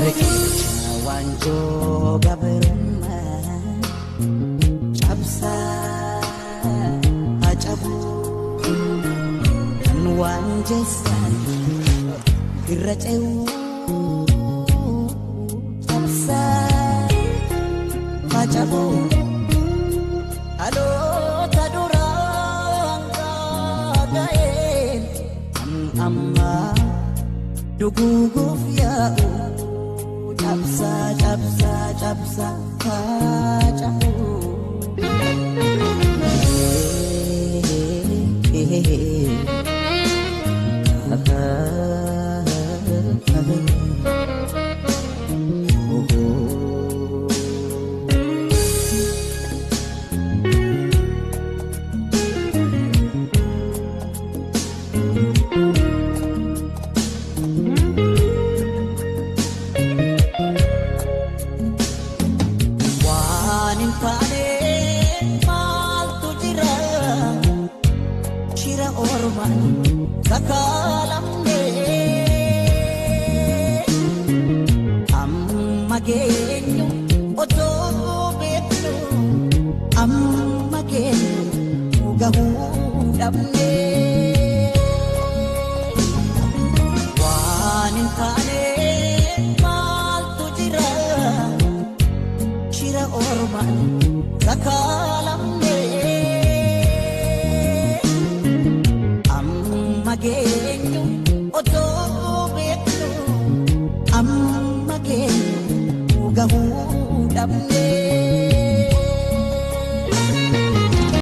Riqicha waanjoo gabrummaa cabsaa haa cabu, kan waan jeessan irra ce'uu cabsaa haa cabu. Dhaloota duraan ga'een kan ammaa duguuguuf yaa'u cabsaa cabsaa cabsaa haa cabu. Waan hin taane maaltu jira? Shira ormaan kakaalamne amma geenye.